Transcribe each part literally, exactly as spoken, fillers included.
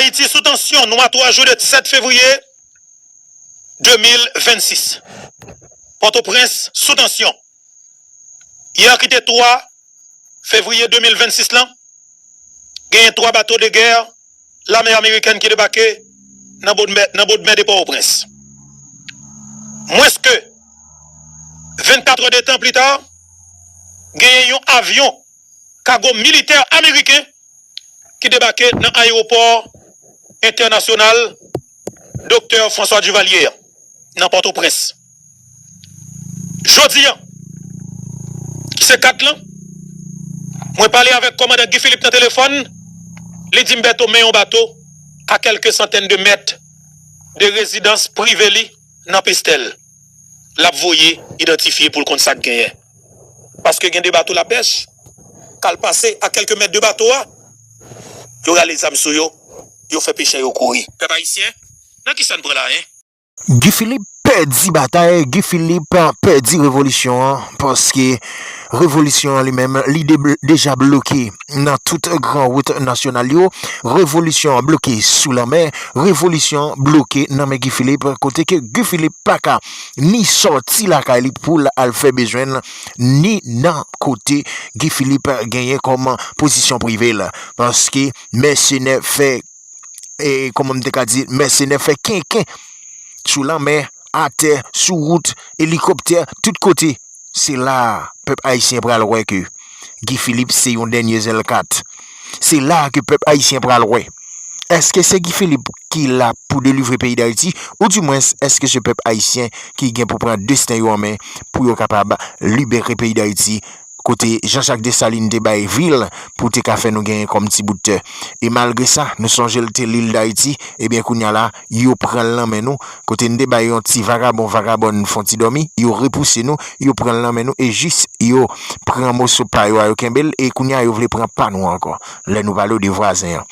Ayiti sou tansyon, nou a twa jou de sèt fevriye de mil vennsis. Pòtoprens sou tansyon. Yè ki te twa fevriye de mil vennsis lan, genyen twa bato de gè lame amerikèn ki debake nan bòdmè, nan bòdmè de Pòtoprens. Mwens ke vennkat è de tan pli ta, genyen yon avyon kago militè ameriken ki debake nan ayewopò entènasyonal Doktè François Duvalier nan Pòtoprens. Jodi a, ki se kat lan, mwen pale avèk kòmandan Guy Philippe nan telefòn, li di m Bèto men yon bato a kèlke santèn de mèt de rezidans prive li nan Pestèl. L ap voye idantifye pou l konn sa k genyen. Paske gen de bato lapèch k al pase a kèlke mèt de bato a, yo rale zam sou yo, yo fè pechè yo kouri. Pèp ayisyen, nan ki sa n pran la, en? Guy Philippe pèdi batay, Guy Philippe pèdi revolisyon an, paske revolisyon an li menm, li de-, deja bloke nan tout gran wout nasyonal yo. Revolisyon an bloke sou lanmè, revolisyon an bloke nan men Guy Philippe, kote ke Guy Philippe pa ka ni sòti lakay li pou l al fè bezwen l, ni nan kote Guy Philippe genyen kòm pozisyon prive l. Paske mèsenè fè, e, kòman m te ka di, mèsenè fè kenken sou lanmè, atè, sou wout, elikoptè, tout kote. Se la a pèp ayisyen pral wè ke Guy Philippe se yon dènye zèl kat. Se la a ke pèp ayisyen pral wè. Èske se Guy Philippe ki la pou delivre peyi Dayiti? Oudimwens, èske se pèp ayisyen ki gen pou pran desten yo an men pou yo kapab libere peyi Dayiti, kote Jean Jacques Dessalines te bay vil pou te ka fè nou genyen kòm ti bout tè? E malgre sa, nou sonje l te lil Dayiti, ebyen kounye a la, yo pran l nan men nou, kote n te bay yon ti vagabon, vagabòn fè yon ti dòmi, yo repouse nou, yo pran l nan men nou, e jis yo pran moso pa yo a, yo kenbe l, e kounye a yo vle pran pa nou ankò, lè nou pale w de vwazen an.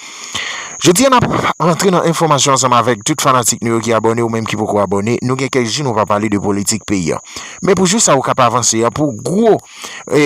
Jodi a, n ap rantre nan enfòmasyon ansanm avèk tout fanatik nou yo ki abòne ou menm ki poko abòne. Nou gen kèk jou nou pa pale de politik peyi a. Men pou jou sa yo k ap avanse a, pou gwo, e,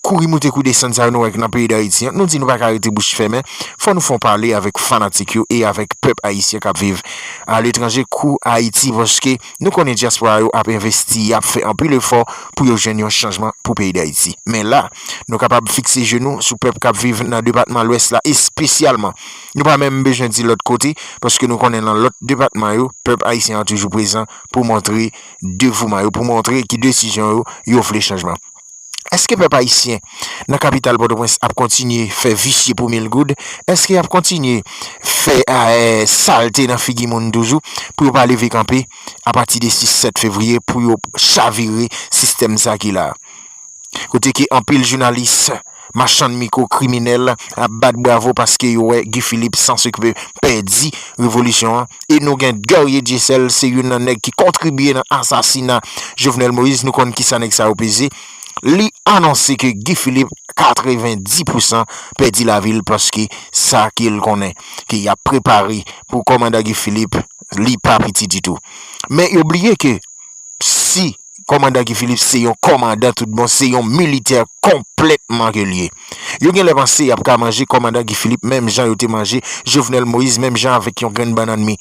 kouri moute kou desann sa yo nou wè k nan peyi Dayiti an, nou di nou pa ka rete bouch fèmen. Fò nou fè yon pale avèk fanatik yo e avèk pèp ayisyen k ap viv aletranje kou Ayiti, paske nou konnen dyaspora yo ap envesti, y ap fè anpil efò pou yo jwenn yon chanjman pou peyi Dayiti. Men la, nou kapab fikse je nou sou pèp k ap viv nan depatman Lwès la espesyalman. Nou pa menm bezwen di lòt kote, paske nou konnen nan lòt depatman yo, pèp ayisyen an toujou prezan pou montre devouman yo, pou montre ki desizyon yo, yo vle chanjman. Èske pèp ayisyen nan kapital Pòtoprens ap kontinye fè visye pou mil goud? Èske y ap kontinye fè, eh, salte nan figi moun toujou pou yo pa leve kanpe apati de sis sèt fevriye pou yo chavire sistèm sa ki la a? Kote ke anpil jounalis, machann mikwo, kriminèl ap bat bravo paske yo wè Guy Philippe sanse ke pèdi revolisyon an. E nou gen Guerrier Dieuseul, se youn nan nèg ki kontribye nan asasina Jovenel Moïse. Nou konn kisa nèg sa yo peze. Li anonse ke Guy Philippe katrevendis pousan pèdi lavi l paske sa ke l konnen ke y ap prepare pou kòmandan Guy Philippe, li pa piti ditou. Men yo bliye ke si kòmandan Guy Philippe se yon kòmandan tout bon, se yon militè konplètman ke l ye. Yo genlè panse y ap ka manje kòmandan Guy Philippe menm jan yo te manje Jovenel Moïse, menm jan avèk yon grenn bannann mi.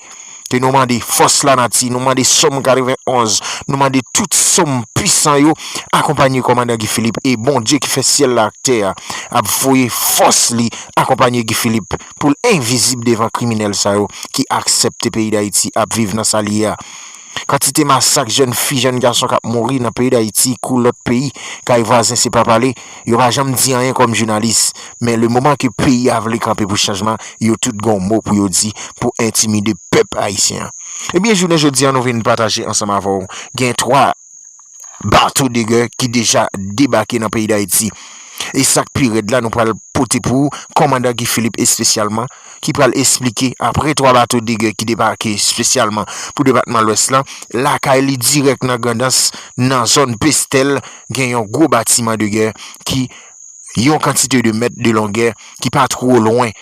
Ke nou mande fòs lanati, nou mande Sòm katrevenonz, nou mande tout sòm pwisan yo akonpanye kòmandan Guy Philippe. E Bondye ki fè syèl la ak tè a ap voye fòs li akonpanye Guy Philippe pou l envizib devan kriminèl sa yo ki aksepte peyi Dayiti ap viv nan sa l ye a. Kantite masak jèn fi, jèn gason k ap mouri nan peyi Dayiti kou lòt peyi, kay vwazen se pa pale, yo pa janm di anyen kòm jounalis. Men le moman ke peyi a vle kanpe pou chanjman, yo tout gon mo pou yo di pou entimide pèp ayisyen an. Ebyen, jounen jodi a, nou vin pataje ansanm avè w. Gen twa bato de gè ki deja debake nan peyi Dayiti. E sa k pi rèd la, nou pral pote pou ou kòmandan Guy Philippe espesyalman, ki pral esplike, apre twa bato de gè ki debake espesyalman pou depatman Lwès lan, lakay li dirèk nan Grandans, nan zòn Pestèl, gen yon gwo batiman de gè ki yon kantite de mèt de longè ki pa two lwen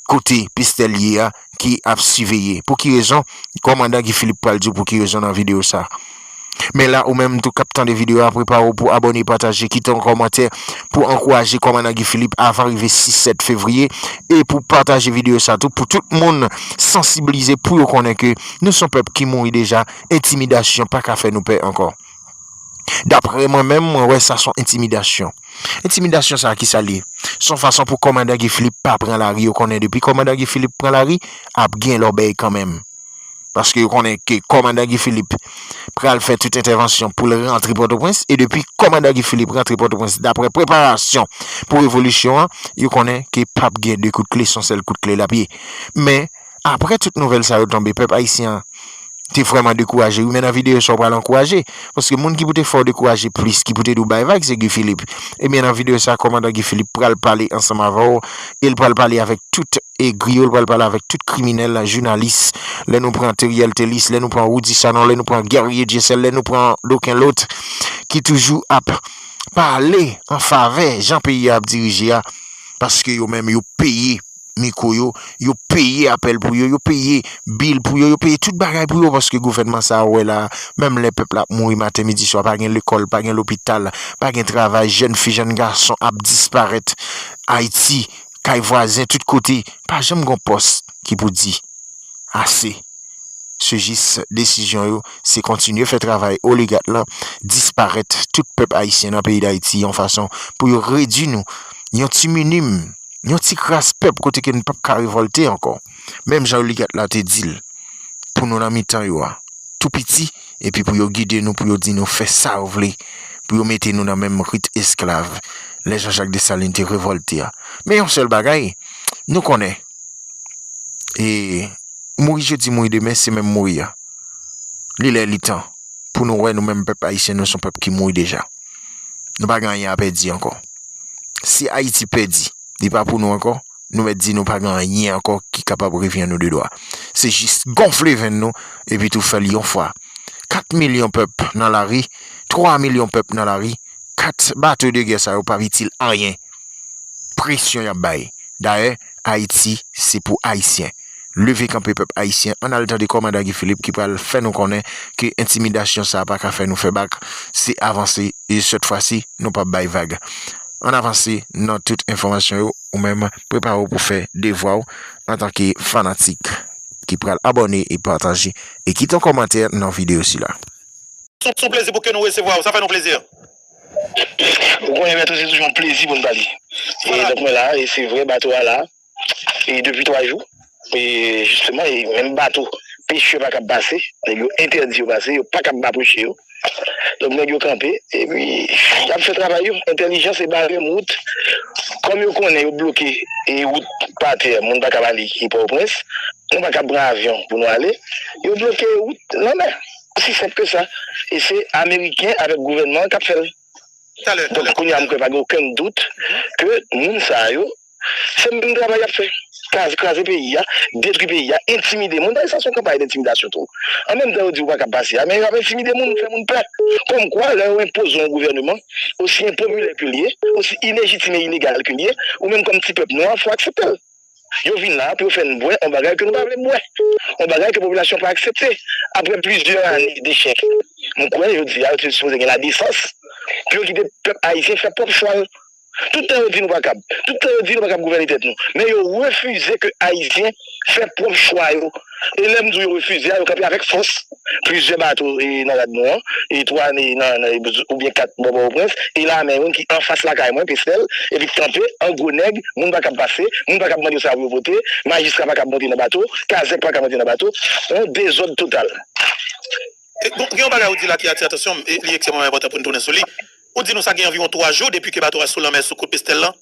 kote Pestèl ye a, ki ap siveye. Pou ki rezon? Kòmandan Guy Philippe pral di w pou ki rezon nan videyo sa. Men la, ou menm tou k ap tande videyo a, prepare w pou abòne, pataje, kite yon kòmantè pou ankouraje kòmandan Guy Philippe avan rive sis sèt fevriye. E pou pataje videyo sa tou, pou tout moun sansibilize, pou yo konnen ke nou se yon pèp ki mouri deja, entimidasyon pa ka fè nou pè ankò. Daprè mwen menm, mwen wè sa se yon entimidasyon. Entimidasyon sa a, kisa l ye? Se yon fason pou kòmandan Guy Philippe pa pran lari. Yo konnen depi kòmandan Guy Philippe pran lari, ap gen lòbèy kanmenm. Paske yo konnen ke kòmandan Guy Philippe pral fè tout entèvansyon pou l rantre Pòtoprens, e depi kòmandan Guy Philippe rantre Pòtoprens, daprè preparasyon pou revolisyon an, yo konnen ke p ap gen de kout kle, se yon sèl kout kle l ap ye. Men, apre tout nouvèl sa yo tonbe, pèp ayisyen an te vrèman dekouraje, wi, men nan videyo sa, w pral ankouraje. Paske moun ki pou te fè w dekouraje plis, ki pou te di w bay vag, se Guy Philippe. Ebyen, nan videyo sa, kòmandan Guy Philippe pral pale ansanm avè w, e l pral pale avèk tout egri yo, l pral pale avèk tout kriminèl, jounalis, lè nou pran Theriel Thélis, lè nou pran Roudy Sanon, lè nou pran Guerrier Dieuseul, lè nou pran doken lòt ki toujou ap pale an favè jan peyi a ap dirije a, paske yo menm yo peye mikwo yo, yo peye apèl pou yo, yo peye bil pou yo, yo peye tout bagay pou yo, paske gouvènman sa a ou wè la, menm lè pèp la ap mouri maten, midi, swa, pa gen lekòl, pa gen lopital, pa gen travay, jèn fi, jèn gason ap disparèt Ayiti, kay vwazen, tout kote, pa janm gen yon pòs ki pou di ase. Se jis desizyon yo, se kontinye fè travay oligat lan disparèt tout pèp ayisyen nan peyi Dayiti yon fason pou yo redui nou yon ti minim, yon ti kras pèp kote ke n p ap ka revòlte ankò. Menm jan oligat la te di l, pou nou nan mitan yo a, tou piti, epi pou yo gide nou, pou yo di nou fè sa yo vle, pou yo mete nou nan menm rit esklav lè Jean-Jacques Dessalines te revòlte a. Men yon sèl bagay, nou konnen, e mouri jodi, mouri demen, se menm mouri a. Li lè, li tan pou nou wè nou menm pèp ayisyen, nou se yon pèp ki mouri deja. Nou pa gen anyen a pèdi ankò. Si Ayiti pèdi, li pa pou nou ankò, nou mèt di nou pa gen anyen ankò ki kapab revyen nou de dwa. Se jis gonfle venn nou, epi tou fè l yon fwa. Kat milyon pèp nan lari, twa milyon pèp nan lari, kat bato de gè sa yo p ap itil anyen. Presyon y ap bay. Dayè, Ayiti, se pou Ayisyen. Leve kanpe pèp ayisyen, ann al tande kòmandan Guy Philippe ki pral fè nou konnen ke entimidasyon sa a pa ka fè nou fè bak, se avanse, e sèt fwa si, nou p ap bay vag. Ann avanse nan tout enfòmasyon yo, ou menm, prepare w pou fè devwa w antanke fanatik ki pral abòne e pataje e kite yon kòmantè nan videyo sila. Se yon plezi pou ke nou resevwa w, sa fè nou plezi. Ou konnen, Bertho, se toujou yon plezi pou n pale. E donk, mwen la, e se vre, bato a la, e depi twa jou, e jisteman, e menm bato pechè pa kab pase, nèg yo entèdi yo pase, yo pa kab apwoche yo. Donk, nèg yo kanpe, epi y ap fè travay yo. Entèlijans e bare wout. Kòm yo konnen yo bloke e wout pa tè, moun pa kab ale Pòtoprens, nou pa kab pran avyon pou nou ale, yo bloke wout lanmè. Osi senp ke sa. E se Ameriken avèk gouvènman an k ap fè l. Talè, talè. Donk, kounye a, m kwè pa gen okenn dout ke moun sa yo, se menm travay y ap fè. Kraze, kraze peyi a, detwi peyi a, entimide moun. Dayè, sa se yon kanpay d entimidasyon tou. An menm tan yo di ou pa kab pase a, men y ap entimide moun, fè moun pè. Kòmkwa, lè yo enpoze yon gouvèneman, osi enpopilè ke l ye, osi ilejitim e ilegal ke l ye, ou menm kòm ti pèp nwa, fò w aksepte l. Yo vin la pou yo fè n bwè yon bagay ke nou pa vle bwè. Yon bagay ke popilasyon pa aksepte. Apre plizyè ane dechèk, m kwè jodi a, yo te sipoze gen ladesans pou yo kite pèp ayisyen fè pwòp chwa l. Tout tan yo di nou pa kab. Tout tan yo di nou pa kab gouvène tèt nou. Men yo refize ke Ayisyen fè pwòp chwa yo. E lè m di w yo refize a, yo kanpe avèk fòs. Plizyè bato, e, nan rad nou an, e twa, e, nan, nan, oubyen kat bò Pòtoprens, e lame youn ki anfas lakay mwen, Pestèl, epi k kanpe, an gwo nèg, moun pa kab pase, moun pa kab mande yo sa pou yo pote, majistra pa kab monte nan bato, kazèk pa kab monte nan bato, yon dezòd total. E, bon, gen yon bagay ou di la ki atire atansyon m, e li ekstrèmman enpòtan pou n tounen sou li. Ou di nou sa gen anviwon twa jou depi ke bato a sou lanmè sou kout Pestèl lan?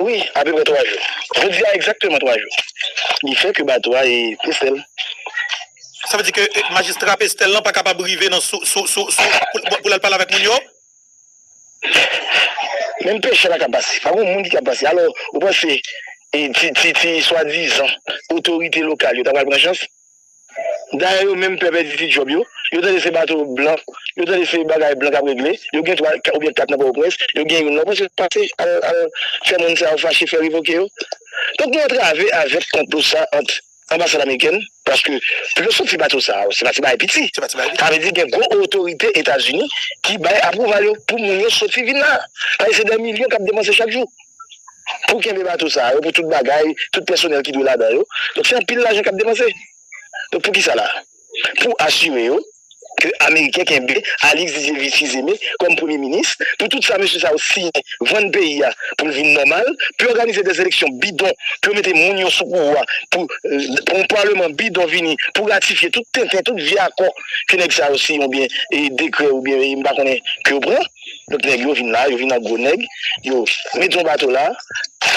Wi, apeprè twa jou. Jodi a, egzakteman twa jou. Li fè ke bato a e Pestèl. Sa vle di ke, e, majistra Pestèl lan pa kapab rive nan sou, sou, sou, sou, pou, pou l al pale avèk moun yo? Menm pechè pa kab pase. Pa gen moun ki kab pase. Alò, ou panse, e, ti, ti, ti swadizan otorite lokal yo ta pral pran chans? Dayè, yo menm pè pèdi ti djòb yo. Yo tande se bato blan, yo tande se bagay blan k ap regle. Yo gen twa, ka-, oubyen kat nan Pòtoprens. Yo gen youn nan, yo prèske pase al, al fè moun sa yo fache, fè revoke yo. Donk, gen yon travè avèk konplo sa ant anbasad amerikèn, paske pou yo soti bato sa a, se pa ti bagay piti. Se pa ti bagay piti. Sa vle di gen gwo otorite Etazini ki bay apwouval yo pou moun yo soti vin la. Paske se dè milyon k ap depanse chak jou pou kenbe bato sa a yo, pou tout bagay, tout pèsonèl ki dwe ladan yo. Donk, se anpil lajan k ap depanse. Donk, pou ki sa la? Pou asire yo ke Ameriken kenbe Alix Didier Fils-Aimé kòm premye minis, pou tout sa mesye sa yo siyen, vann peyi a pou l vin nòmal, pou yo òganize de eleksyon bidon, pou yo mete moun yo sou pouvwa, pou euh, pou yon palman bidon vini pou ratifye tout tenten, tout vye akò ke nèg sa yo siyen oubyen e dekrè oubyen e m pa konnen ke yo pran. Donk nèg yo vin la, yo vin an gwo nèg, yo mete yon bato la,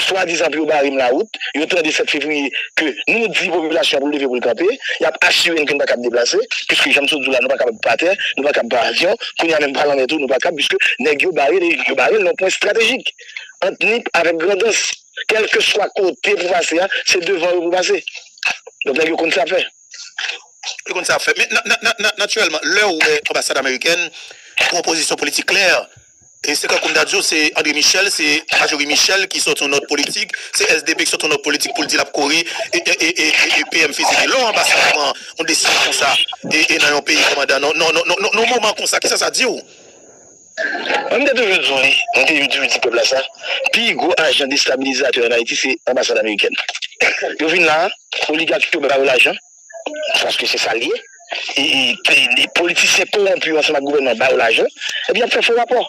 swadizan pou yo bare m lawout, yo tande sèt fevriye ke nou di popilasyon pou l leve pou l kanpe, y ap asire n ke n pa kab deplase, piske jan m sot di w la, nou pa kab pa tè, nou pa kab pa avyon, kounye a menm pa lanmè tou, nou pa kab, piske nèg yo bare, yo bare l nan pwen estratejik, ant Nip avèk Grandans, kèlkeswa kote pou pase a, se devan yo pou pase. Donk nèg yo konn sa fè. Yo konn sa fè. Men natirèlman, lè ou wè anbasad amerikèn pran pozisyon politik klè, e se kankou m ta di w, se André Michel, se Marjorie Michel ki sòti yon nòt politik, se S D P ki sòti yon nòt politik pou l di l ap kore e, e, e, e, e P M Fils-Aimé. Lè yon anbasad pran yon desizyon konsa e, e nan yon peyi kòmandan, nan, nan, nan, nan, nan yon moman konsa, kisa sa di w? Mwen, m te toujou di w li, mwen te toujou di pèp la sa, pi gwo ajan destabilizatè ann Ayiti se anbasad amerikèn. Yo vin la, oligak yo ba yo lajan, paske se sa l ye. E, e, e politisyen kowonpi yo ansanm ak gouvènman ba yo lajan, epi y ap fè fo rapò.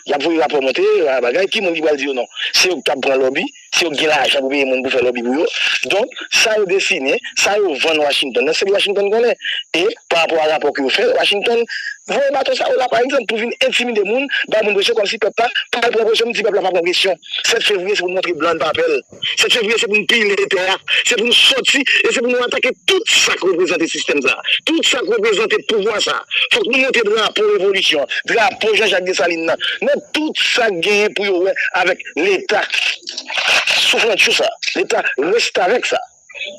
Y ap voye rapò monte, bagay, ki moun ki pral di yo non? Se yo ki t ap pran lòbi, se yo ki gen lajan pou peye moun pou fè lòbi pou yo. Donk, sa yo desinen, sa yo vann Washington nan, se li Washington konnen. E, pa rapò a rapò ke yo fè, Washington voye bato sa yo la, pa egzanp, pou vin entimide moun, bay moun presyon, kòmsi pèp la pral pran presyon, m di pèp la pa pran presyon. Sèt fevriye, se pou n montre blan n pa pè l. Sèt fevriye, se pou n pile tè a. Se pou n sòti e se pou nou atake tout sa k reprezante sistèm sa a. Tout sa k reprezante pouvwa sa a. Fòk nou monte drapo revolisyon an, drapo Jean Jacques Dessalines nan, nan tout sa k genyen pou yo wè avèk Leta souflantchou sa a, Leta restavèk sa a.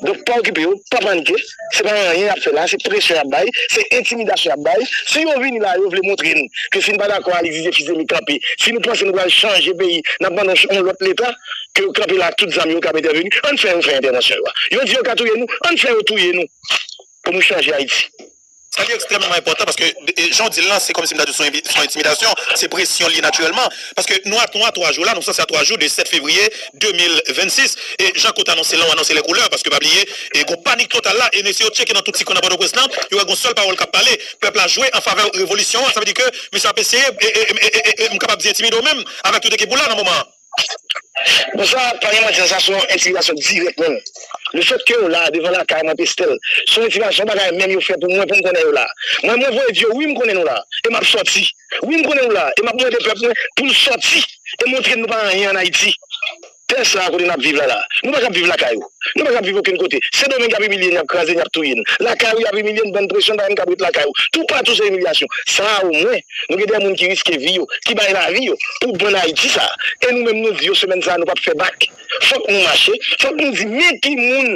Donk, pa okipe yo, pa panike. Se pa anyen y ap fè la, se presyon y ap bay, se entimidasyon y ap bay. Si yo vini la, yo vle montre n ke si n pa dakò, Alix Didier Fils-Aimé kanpe. Si nou panse nou pral chanje peyi, n ap mande yon lòt Leta, ke yo kanpe la ak tout zam yo k ap entèveni, ann fè yo fè entèvansyon yo a. Yo di yo ka touye nou, ann fè yo touye nou pou nou chanje Ayiti. Sa li ekstrèmman enpòtan paske, jan w di l lan, se kòmsi m ta di w se yon entimidasyon, se presyon l ye natirèlman. Paske nou a, nou a twa jou la, nou sanse a twa jou de sèt fevriye de mil vennsis. E jan ke w t anonse l lan, w anonse lè koulè, paske pa bliye, e gon panik total la, e mesye yo tcheke nan tout ti kwen nan Pòtoprens lan, yo wè gon sèl pawòl k ap pale, pèp la jwe an favè revolisyon an, sa vle di ke mesye ap eseye, e, e, e, e, e, e m kapab di entimide w menm, avèk tout ekip ou la nan moman an. Bon, sa, pa gen manti, sa se yon entimidasyon dirèk menm. Lefètke yo la, devan lakay mwen, Pestel, se yon entimidasyon, yon bagay menm yo fè pou mwen, pou m konnen yo la. Mwen, mwen voye di yo, wi, m konnen nou la, e m ap sòti. Wi, m konnen nou la, e m ap mande pèp mwen pou l sòti e montre n nou pa anyen ann Ayiti. Tè sa a kote n ap viv la la, nou pa kab viv lakay ou. Nou pa kab viv okenn kote. Sendomeng y ap imilye n, y ap kraze n, y ap touye n. Lakay ou y ap imilye n, ban n presyon, pa menm kab ret lakay ou. Toupatou se imilyasyon. Sa a omwen, nou gen de moun ki riske vi yo, ki bay lavi yo pou bann Ayiti sa a. E nou menm nou di yo semèn sa a nou p ap fè bak. Fòk nou mache, fòk nou di men ki moun,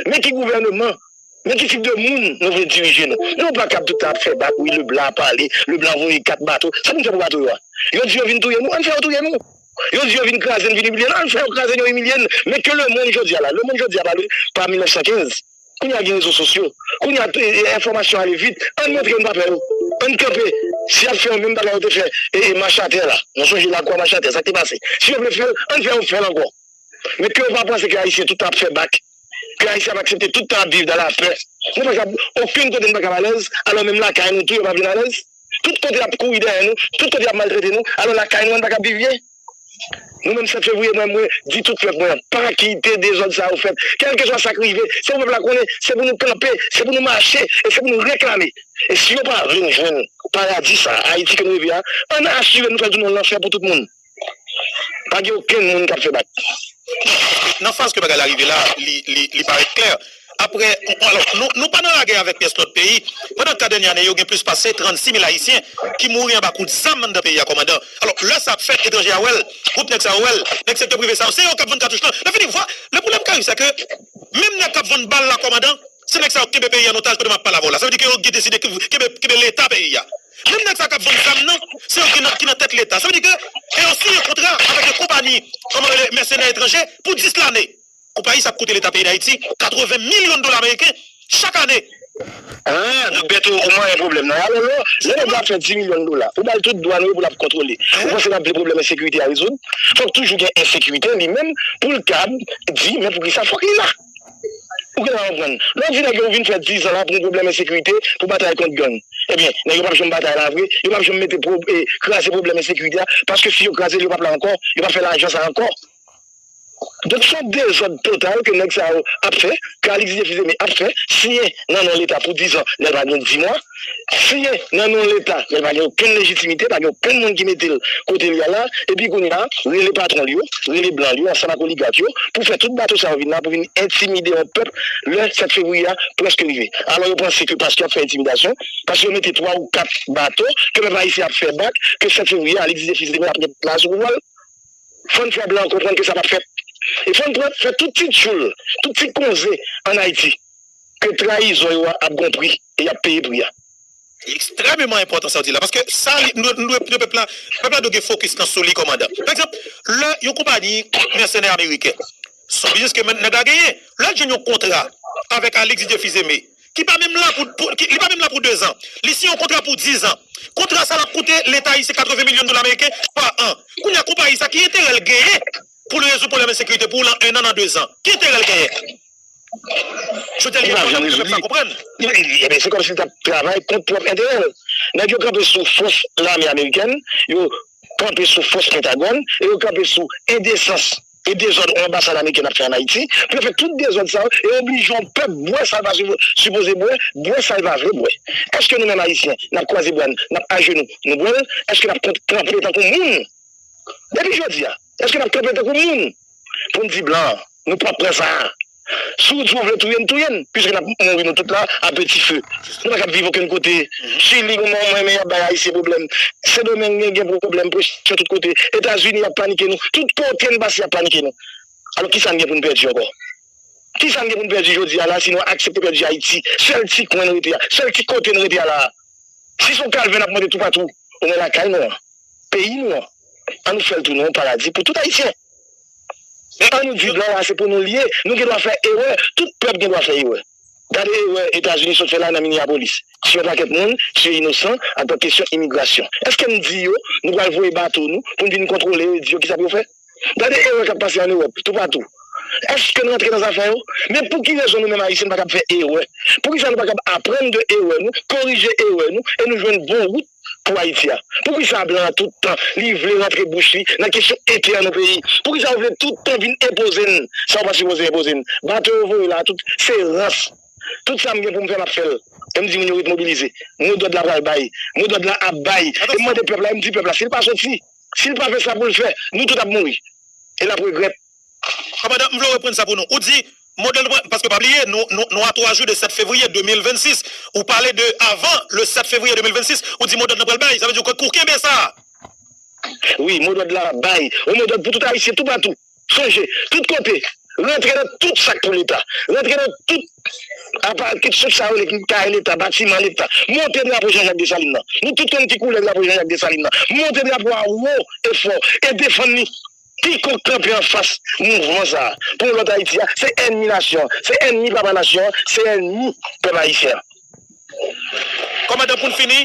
men ki gouvèneman, men ki tip de moun nou vle dirije nou. Nou pa kab tout tan ap fè bak, wi, Leblan ap pale, Leblan voye kat bato. Sa pou n fè pou bato yo a? Yo di yo vin touye nou, ann fè yo touye nou. Yo di yo vin kraze n, vin imilye n, ann fè yo kraze n, yo imilye n. Men ke lemonn jodi a la, lemonn jodi a pa, pa mil nèf san kenz. Kounye a gen rezo sosyo. Kounye a, e, e, enfòmasyon ale vit. Ann montre n pa pè yo. Ann kanpe. Si y ap fè menm bagay yo te fè, e, e, Machatè la. Nou sonje lakwa Machatè, sa k te pase. Si yo vle fè l, ann fè yo fè l ankò. Men ke yo pa panse ke Ayisyen tout tan ap fè bak. Ke Ayisyen ap aksepte tout tan ap viv dan lapè. Nou pa kab, okenn kote nou pa kab alèz, alò menm lakay nou tou yo pa vin alèz. Tout kote y ap kouri dèyè nou, tout kote y ap maltrete nou, alò lakay nou an nou pa kab viv byen. Nou menm sèt fevriye, mwen, mwen di tout pèp mwen an, pa kite dezòd sa yo fèt. Kèlkeswa sa k rive, se pou pèp la konnen, se pou nou kanpe, se pou nou mache, e se pou nou reklame. E si yo pa vle n jwenn paradi sa a, Ayiti ke nou reve a, ann asire nou fè l tounen yon lanfè pou tout moun. Pa gen okenn moun k ap fè bak. Nan faz ke bagay la rive la, li, li, li parèt klè. Apre, alò, nou, nou pa nan lagè avèk pyès lòt peyi. Pandan kat dènye ane yo, gen plis pase trannsis mil Ayisyen ki mouri anba kout zam anndan peyi a, kòmandan. Alò, lè sa ap fèt, etranje a wè l, gwoup nèg sa yo wè l, nèg sektè prive sa yo, se yo k ap vann katouch lan. Lè fini, vwa, le pwoblèm k arive, se ke menm nèg k ap vann bal la, kòmandan, se nèg sa yo k kenbe peyi a an otaj pandan m ap pale avè w la. Sa vle di ke yo deside kenbe, kenbe Leta peyi a. Menm nèg sa k ap vann zam nan, se yo ki nan, ki nan tèt Leta. Sa vle di ke, e yo siyen kontra avèk yon konpayi, kòman rele, mèsenè etranje pou dis lane. Yon peyi sa ap koute Leta peyi Dayiti katreven milyon dola ameriken chak ane. Ah, donk Bèto, ou manyen pwoblèm nan. Alò, lè, lè nèg la ap fè dis milyon dola, ou ba l tout dwàn, wi, pou l ap kontwole. Ou panse n ap vle pwoblèm ensekirite a rezoud? Fòk toujou gen ensekirite li menm pou l kab di, men poukisa fòk li la? Ou genlè konprann. Lè w di nèg yo ou vin fè dis an la pou yon pwoblèm ensekirite, pou batay kont gang. Ebyen, nèg yo p ap janm batay la vre, yo p ap janm mete pwo-, e, kraze pwoblèm ensekirite a, paske si yo kraze l, yo p ap la ankò, yo p ap fè lajan sa ankò. Donk, se yon dezòd total ke nèg sa yo ap fè, ke Alix Didier Fils-Aimé ap fè, siyen nan non Leta pou dis an, lè l pa gen dis mwa, siyen nan non Leta, lè l pa gen okenn lejitimite, pa gen okenn moun ki mete l kote l ye a la, epi kounye a, rele patwon l yo, rele blan l yo, ansanm ak oligak yo, pou fè tout bato sa yo vin la, pou vin entimide yon pèp, lè sèt fevriye a prèske rive. Alò, yo panse ke paske y ap fè entimidasyon, paske yo mete twa ou kat bato, ke pèp ayisyen ap fè bak, ke sèt fevriye a, Alix Didier Fils-Aimé ap ret la sou pouvwa l. Fò n fè blan konprann ke sa p ap fèt. E fò n pran, fè tout ti tchoul, tout ti konze ann Ayiti ke trayizon yo a ap gon pri e y ap peye pri a. Ekstrèmeman enpòtan sa w di la, paske sa, li, nou, nou dwe, nou, pèp la, pèp la dwe gen fokis nan sou li, kòmandan. Pa egzanp, lè yon konpayi mèsenè ameriken, se yon biznis ke nèg la genyen, lè l jwenn yon kontra avèk Alix Didier Fils-Aimé, ki pa menm la pou, pou ki, li pa menm la pou dezan. Li siyen yon kontra pou dizan. Kontra sa l ap koute Leta ayisyen katreven milyon dola ameriken pa an. Kounye a, konpayi sa, ki enterè l genyen pou l rezoud pwoblèm ensekirite pou w lan ennan, nan dezan? Ki enterè l genyen? Jodi a, li enpòtan pou pèp sa konprann. Ebyen, se kòmsi l t ap travay kont pwòp enterè l. Nèg yo kanpe sou fòs lame amerikèn, yo kanpe sou fòs Pentagòn, e yo kanpe sou endesans e dezòd yon anbasad ameriken ap fè ann Ayiti, pou yo fè tout dezòd sa yo, e oblije yon pèp bwè sa l pa sipo-, sipoze bwè, bwè sa l pa vle bwè. Èske nou menm Ayisyen, n ap kwaze bra n, n ap ajenou, nou bwè l? Èske n ap kont-, kanpe tankou moun? Depi jodi a, èske n ap kanpe tankou moun pou n di blan an, nou p ap pran sa a? Si w di w vle touye n, touye n, piske n ap mouri nou tout la a peti fe. Nou pa kab viv okenn kote. Chili, mwen, mwen, men y ap bay Ayisyen pwoblèm. Sendomeng gen, gen pwoblèm, presyon tout kote. Etazini ap panike nou. Tout kote n pase, y ap panike nou. Alò, kisa n gen pou n pèdi ankò? Kisa n gen pou n pèdi jodi a la, si nou aksepte pèdi Ayiti? Sèl ti kwen nou rete a, sèl ti kote nou rete a la a. Si se yon kalvè n ap mande toupatou, omwen lakay nou an, peyi nou an, ann nou fè l tounen yon paradi pou tout Ayisyen. Ann nou di blan la se pou nou l ye, nou gen dwa fè erè, tout pèp gen dwa fè erè. Gade erè Etazini sot fè la nan Minneapolis. Tiye yon pakèt moun, tiye inosan, atanke kesyon imigrasyon. Èske n di yo, nou pral voye bato nou pou n vin kontwole yo e di yo kisa pou yo fè? Gade erè k ap pase ann Ewòp, toupatou. Èske n rantre nan zafè yo? Men pou ki rezon nou menm Ayisyen n pa kab fè erè? Poukisa nou pa kab aprann de erè nou, korije erè nou, e nou jwenn bon wout pou Ayiti a? Poukisa blan an tout tan, li vle rantre bouch li nan kesyon entèn yon peyi? Poukisa w vle tout tan vin enpoze n sa w pa sipoze enpoze n? Bato yo voye la, tout se rans. Tout sa m gen pou m fè, m ap fè l. E m di moun yo ret mobilize. Modòd la pral bay. Modòd la ap bay. E m mande pèp la, e m di pèp la, si l pa soti, si l pa fè sa pou l fè, nou tout ap mouri. E l ap regrèt. Kòmandan, m vle reprann sa pou nou. Ou di, modèl, paske pa bliye, nou, nou, nou a twa jou de sèt fevriye de mil vennsis. Ou pale de avan le sèt fevriye de mil vennsis, ou di modèl nan pral bay. Sa vle di ou, ou kenbe sa. Wi, modèl la bay. Yon modèl pou tout Ayisyen toupatou. Sonje, tout kote, rantre nan tout sa k pou Leta. Rantre nan tout apa, kit sou sa yo, kay Leta, batiman Leta. Monte drapo Jean Jacques Dessalines nan. Nou tout konn ki koulè drapo Jean Jacques Dessalines nan. Monte drapo a wo e fò e defann li. Kikònk kanpe anfas mouvman sa a pou yon lòt Ayiti a, se ènmi nasyon an, se ènmi papa nasyon an, se ènmi pèp ayisyen an. Kòmandan, pou n fini,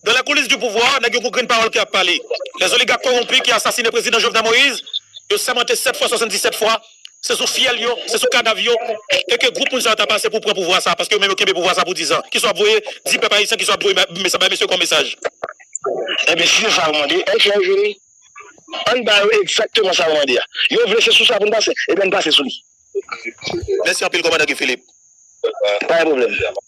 dans les coulisses du pouvoir, nèg yo gon grenn pawòl ki ap pale. Les oligarques corrompus qui assassinaient président Jovenel Moïse, yo sèmante sèt fwa, swasanndisèt fwa, se sou fyèl yo, se sou kadav yo, e ke gwoup moun sa yo ta pase pou pran pouvwa sa, paske yo menm yo kenbe pouvwa sa pou dizan. Ki sa w ap voye di pèp ayisyen, ki sa w ap voye ba, mesye, ba mesye kòm mesaj? Ebyen, si se sa w mande, èske yo jwenn li? Ann ba yo egzakteman sa yo mande a. Yo vle se sou sa pou n pase, ebyen ann pase sou li. Mèsi anpil, kòmandan Guy Philippe. Pa gen pwoblèm.